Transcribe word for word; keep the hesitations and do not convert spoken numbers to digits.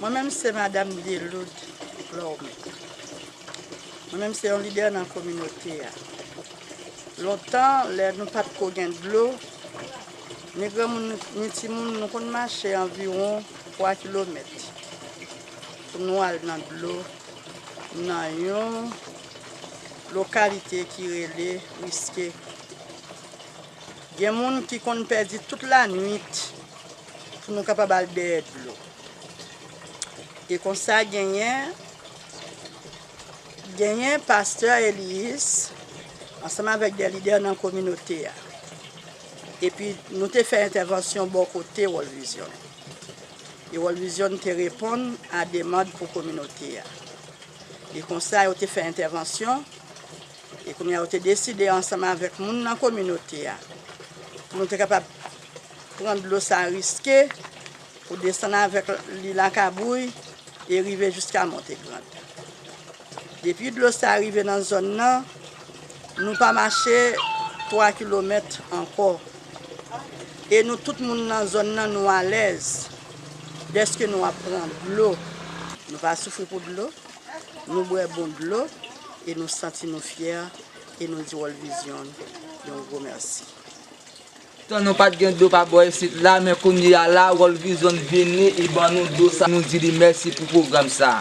Mwen menm se Madanm Deloud Lorme. Mwen menm se yon lidè nan kominote a. Lontan, lè nou pa t ko gen dlo, ni granmoun ni timoun, nou konn mache anviwon twa kilomèt pou nou al nan dlo, nan yon lokalite ki rele Riske. Gen moun ki konn pèdi tout lanwit pou nou kapab al dèyè dlo. E konsa genyen, genyen pastè Elias ansanm avèk de lidè nan kominote a. Epi nou te fè entèvansyon bò kote World Vision. E World Vision te reponn a demann pou kominote a. E konsa yo te fè entèvansyon. E kounye a yo te deside ansanm avèk moun nan kominote a pou nou te kapab pran dlo sa Riske pou desann avèk li Lakabouy e rive jiska Montegrand. Depi dlo sa rive nan zòn nan, nou pa mache twa kilomèt ankò. E nou tout moun nan zòn nan, nou alèz dèske nou ap pran dlo. Nou pa soufri pou dlo, nou bwè bon dlo e nou santi nou fyè e nou di World Vision yon gwo mèsi. Tan nou pa t gen dlo pa bò isit la, men kounye a la, World Vision vini, li ban nou dlo sa, nou di li mèsi pou pwogram sa.